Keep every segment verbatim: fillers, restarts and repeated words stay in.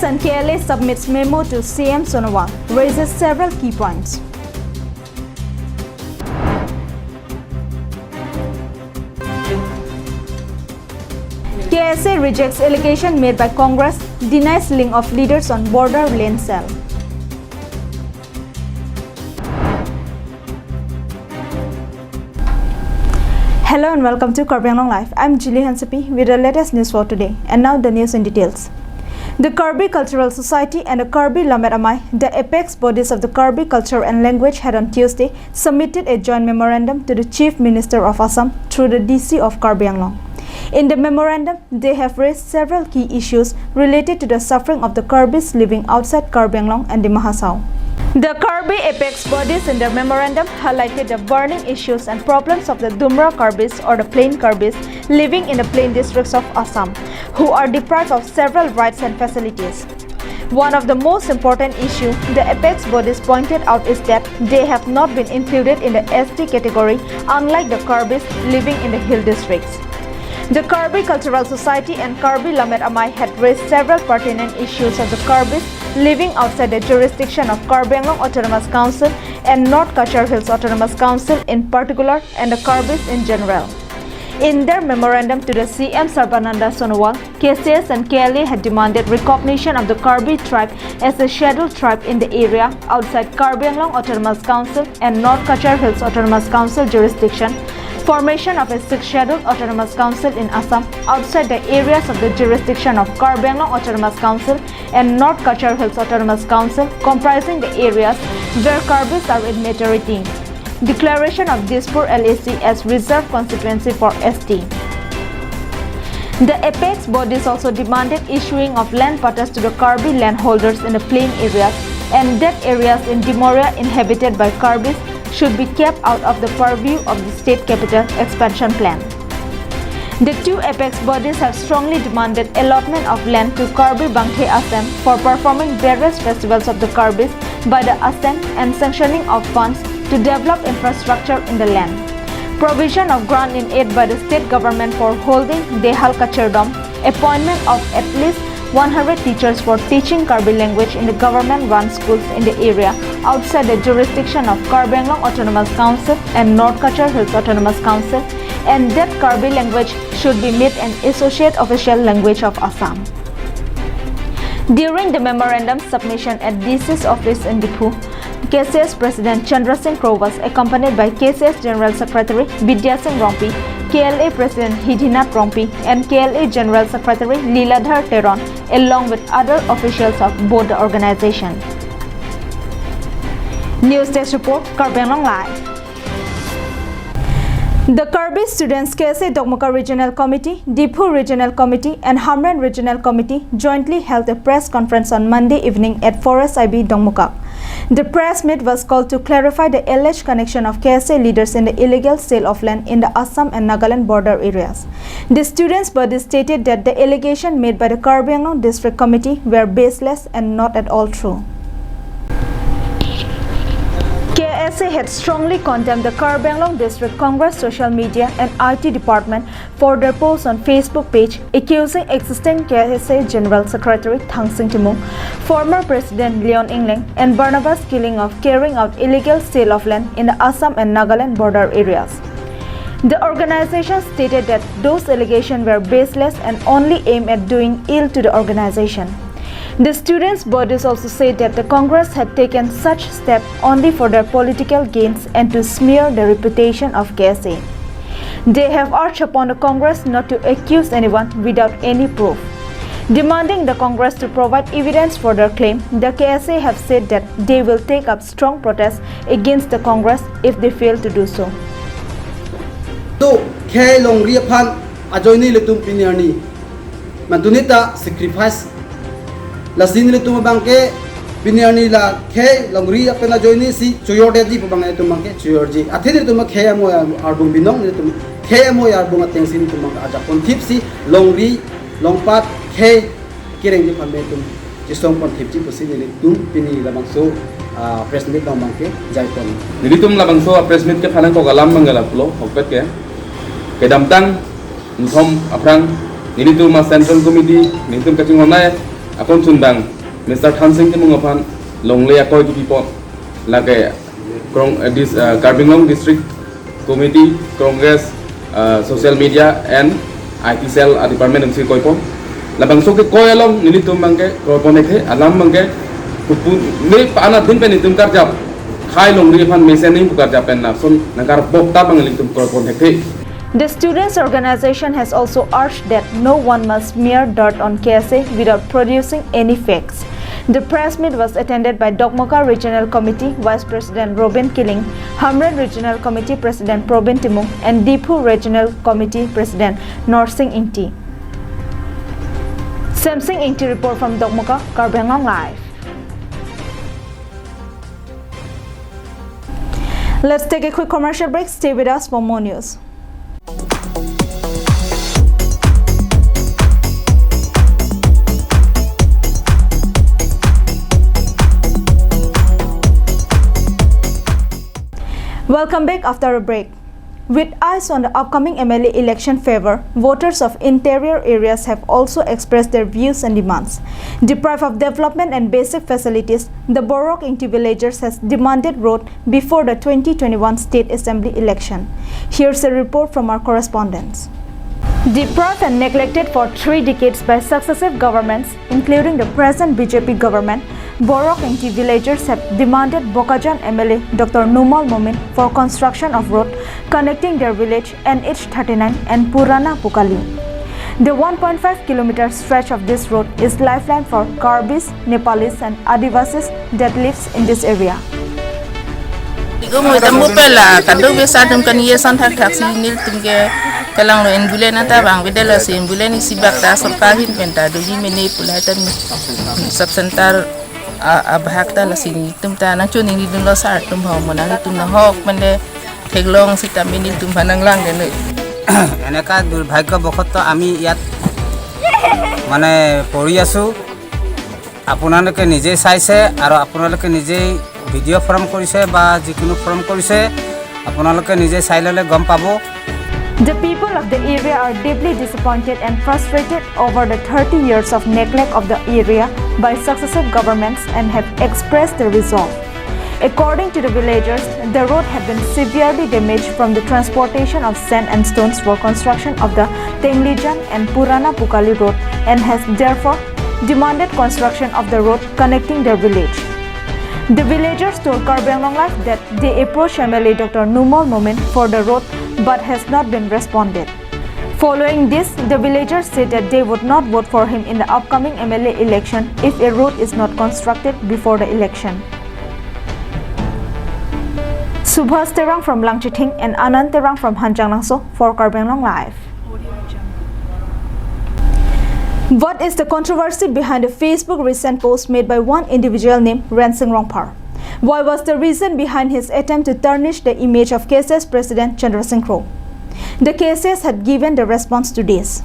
And K L A submits memo to C M Sonowal, raises several key points. K S A rejects allegation made by Congress, denies link of leaders on border land sale. Hello and welcome to Karbi Anglong Live. I'm Julie Hansepi with the latest news for today. And now the news in details. The Karbi Cultural Society and the Karbi Lammet Amei, the apex bodies of the Karbi culture and language, had on Tuesday submitted a joint memorandum to the Chief Minister of Assam through the D C of Karbi Anglong. In the memorandum, they have raised several key issues related to the suffering of the Karbis living outside Karbi Anglong and Dima Hasao. The Karbi apex bodies in their memorandum highlighted the burning issues and problems of the Dumra Karbis or the plain Karbis living in the plain districts of Assam, who are deprived of several rights and facilities. One of the most important issue the apex bodies pointed out is that they have not been included in the S T category, unlike the Karbis living in the hill districts. The Karbi Cultural Society and Karbi Lammet Amei had raised several pertinent issues of the Karbis living outside the jurisdiction of Karbi Anglong Autonomous Council and North Cachar Hills Autonomous Council in particular and the Karbis in general. In their memorandum to the C M Sarbananda Sonowal, K C S and K L A had demanded recognition of the Karbi tribe as a scheduled tribe in the area outside Karbi Anglong Autonomous Council and North Cachar Hills Autonomous Council jurisdiction, formation of a sixth scheduled autonomous council in Assam outside the areas of the jurisdiction of Karbi Anglong Autonomous Council and North Cachar Hills Autonomous Council, comprising the areas where Karbis are in majority. Declaration of Dispur L A C as reserve constituency for S T. The apex bodies also demanded issuing of land pattas to the Karbi landholders in the plain areas and that areas in Dimoria inhabited by Karbis should be kept out of the purview of the state capital expansion plan. The two apex bodies have strongly demanded allotment of land to Karbi Bangkhe Assam for performing various festivals of the Karbis by the Assam and sanctioning of funds to develop infrastructure in the land. Provision of grant in aid by the state government for holding Dehal Kacherdom, appointment of at least one hundred teachers for teaching Karbi language in the government-run schools in the area outside the jurisdiction of Karbi Anglong Autonomous Council and North Cachar Hills Autonomous Council, and that Karbi language should be made an associate official language of Assam. During the memorandum submission at D C's office in Diphu, K C S President Chandra Singh Kro was accompanied by K C S General Secretary Bidya Singh Rongpi, K L A President Hidinath Rongpi, and K L A General Secretary Liladhar Teron, along with other officials of both the organization. News Desk Report, Karbi Anglong Live. The Karbi Students K S A Dokmoka Regional Committee, Diphu Regional Committee and Hamren Regional Committee jointly held a press conference on Monday evening at Forest I B Dokmoka. The press meet was called to clarify the alleged connection of K S A leaders in the illegal sale of land in the Assam and Nagaland border areas. The students' body stated that the allegation made by the Karbi Anglong District Committee were baseless and not at all true. K S A had strongly condemned the Karbi Anglong District Congress social media and I T department for their post on Facebook page accusing existing K S A General Secretary Thangsing Timung, former President Leon Engleng, and Barnabas Killing of carrying out illegal sale of land in the Assam and Nagaland border areas. The organization stated that those allegations were baseless and only aimed at doing ill to the organization. The students' bodies also said that the Congress had taken such step only for their political gains and to smear the reputation of K S A. They have urged upon the Congress not to accuse anyone without any proof. Demanding the Congress to provide evidence for their claim, the K S A have said that they will take up strong protest against the Congress if they fail to do so. To khei longri aphan ajoine ilitum pini arni mantunita sacrifice. Lasi nelitum abangke pini arni la khei longri apen ajoine si choyordetji pu abang nelitum abangke choyordetji. Athe nelitum khei amo arbung binong, nelitum khei amo arbung atengsi nelitum abangke ajakpon thipsi longri longpat khei kerengji aphan nelitum chesongpon thipji pusi nelitum pini labangso, ah, press meet abangke jaipon. Nelitum labangso press meet kephan nangkok alam abangke lapulo, ahokpet ke. Kedamtang ingthom aphrang nelitum a Central Committee, nelitum kachinghon nai, Akon chunbang Mister Thansing Timung aphan longle akoi kipi apot lake Krong, eh, dis, eh, Karbi Anglong District Committee, Congress, eh, Social Media and I T Cell, eh, Department atumsi koipo. Labangso kekoi along nelitum abangke kroipon thekthe, alam abangke kupu ne pa-an adin pen itum karjap khai longri aphan mesen ni pu karjap pen lason nangkarbok ta abang nelitum kroipon thekthe. The students' organization has also urged that no one must smear dirt on K S A without producing any facts. The press meet was attended by Dokmoka Regional Committee Vice President Robin Killing, Hamren Regional Committee President Probin Timung, and Diphu Regional Committee President Norsing Ingti. Samsing Ingti report from Dokmoka, Karbi Anglong Live. Let's take a quick commercial break. Stay with us for more news. Welcome back after a break. With eyes on the upcoming M L A election favor, voters of interior areas have also expressed their views and demands. Deprived of development and basic facilities, the Borok Ingti villagers has demanded road before the twenty twenty-one State Assembly election. Here's a report from our correspondents. Deprived and neglected for three decades by successive governments, including the present B J P government, Borok Ingti villagers have demanded Bokajan M L A Doctor Numal Momin for construction of road connecting their village N H thirty-nine and Purana Pukali. The one point five kilometer stretch of this road is lifeline for Karbis, Nepalis and Adivasis that lives in this area. Igo mo tamu pela kado besa dum kan ye san thak thak si nelitum ke kelang lo ambulance ta bang beda lasi ambulance isi bak ta sorkar ahin pen ta doji mene pulai ta sub center a, abahak ta lasi nelitum ta nangchoningri dunlo sar atum ho mo nanglitum nahok mande theklong sitame nelitum aphan nanglang de noi. এনেকা দুৰ্ভাগ্যবশতঃ আমি ইয়াত মানে পৰি আছো। আপোনালোকে নিজেই চাইছে আৰু আপোনালোকে নিজেই ভিডিঅ' ফৰ্ম কৰিছে বা যিকোনো ফৰ্ম কৰিছে, আপোনালোকে নিজে চাই ল'লে গম পাব। The people of the area are deeply disappointed and frustrated over the thirty years of neglect of the area by successive governments and have expressed their resolve. According to the villagers, the road have been severely damaged from the transportation of sand and stones for construction of the Tenglijan and Purana Pukali road and has therefore demanded construction of the road connecting their village. The villagers told Karbi Anglong Live that they approached M L A Doctor Numal Momin for the road but has not been responded. Following this, the villagers said that they would not vote for him in the upcoming M L A election if a road is not constructed before the election. Subhas Terang from Langchithing and Anand Terang from Hanjanglangso for Karbi Anglong Live. What is the controversy behind a Facebook recent post made by one individual named Rensing Rongphar? What was the reason behind his attempt to tarnish the image of K S S President Chandra Singh Kro? The K S S had given the response to this.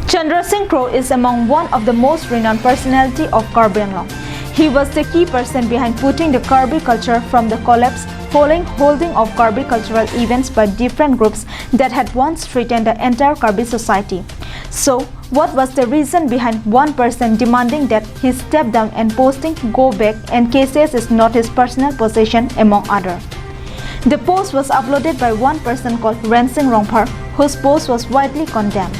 Chandra Singh Kro is among one of the most renowned personality of Karbi Anglong. He was the key person behind putting the Karbi culture from the collapse following holding of Karbi cultural events by different groups that had once threatened the entire Karbi society. So, what was the reason behind one person demanding that he step down and posting go back and K S S is not his personal possession among other? The post was uploaded by one person called Rensing Rongphar, whose post was widely condemned.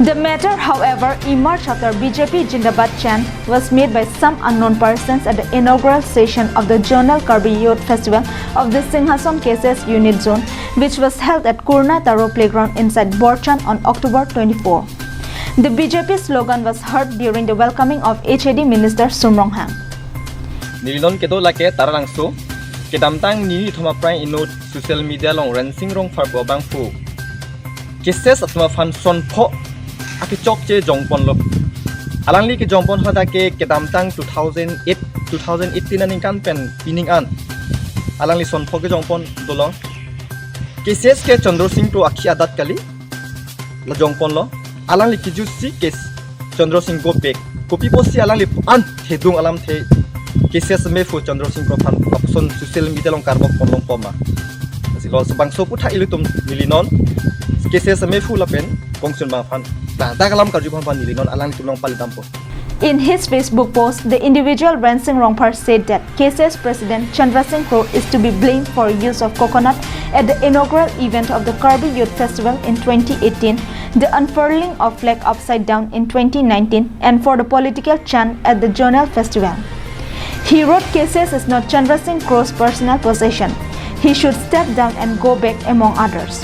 The matter, however, emerged after B J P Jindabad chant was made by some unknown persons at the inaugural session of the Zonal Karbi Youth Festival of the Singhason K S S Unit Zone, which was held at Kurna Taro Playground inside Borchan on October twenty-four. The B J P slogan was heard during the welcoming of H A D Minister Sum Ronghang. Neli non kedo lake Taralangso, kedamtang nithom aphrang inut social media along Rensing Rongphar pu abangphu K S S atum aphan sonpho akechokche jongponlo. Alangli kejongpon hadak ke kedamtang two thousand eight, two thousand eighteen aningkan pen pining an alangli sonpho kejongpon dolo. K S S ke Chandra Singh Kro akhi adat kali, la jongponlo. Alangli kejutsi ke Chandra Singh go back. Kopi pusi alangli an thedung alamthe K S S mephu Chandra Singh Kro aphan lapuson social media along karbok ponlongpo ma. Lasi labangso aputhak ilitum neli non K S S mephu lapen kongsun abang aphan Ladak alam karju aphan neli non alanglitum along pali dampo. In his Facebook post, the individual Rensing Rongphar said that K C S President Chandra Singh Kro is to be blamed for use of coconut at the inaugural event of the Karbi Youth Festival in twenty eighteen, the unfurling of flag upside down in twenty nineteen, and for the political chant at the zonal festival. He wrote, "K C S is not Chandra Singh Kro's personal possession. He should step down and go back among others."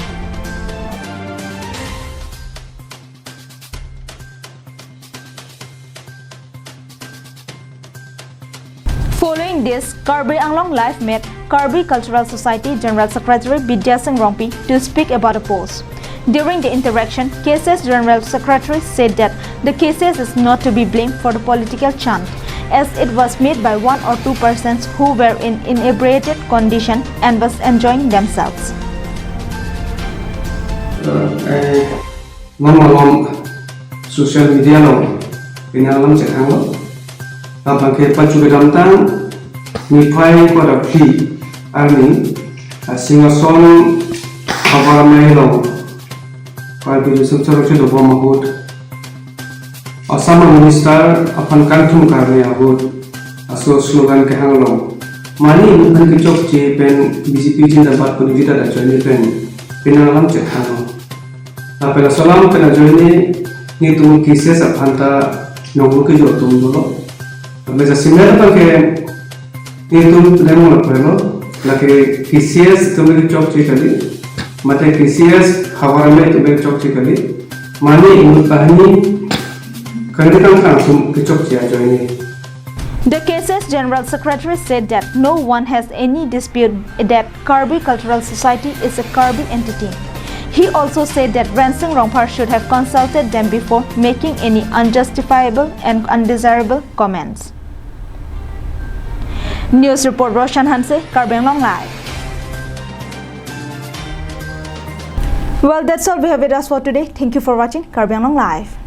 Following this, Karbi Anglong Live met Karbi Cultural Society General Secretary Bidya Singh Rongpi to speak about the post. During the interaction, K C S General Secretary said that the K C S is not to be blamed for the political chant, as it was made by one or two persons who were in inebriated condition and was enjoying themselves. Eh, non malom social media along penang alam chethanglo. Labangke pachu kedamtang niphai ingkoi ra phli arni, ah, Singhason Havar Amei along Karbi Riso Nimso Rongcheng dobom ahut Assam Minister aphan kangthum karni ahut aso slogan kehang along, mane inut aphan kechokche pen B J P zindabad pu neli ta ajoine pen penang alam chethanglo. Lapen laso alam pen ajoine nelitum K C S aphan ta nonglo kejo atum dolo. Lapen jasemet abangke nelitum pu demo lapen lo, lake K C S atum kechokche kali, mate K C S Havar Amei atum kechokche kali, mane inut banghini kangni kangthang atum kechokche ajoine. The K C S General Secretary said that no one has any dispute that Karbi Cultural Society is a Karbi entity. He also said that Rensing Rongphar should have consulted them before making any unjustifiable and undesirable comments. News report, Roshan Hanse, Karbi Anglong Live. Well, that's all we have with us for today. Thank you for watching Karbi Anglong Live.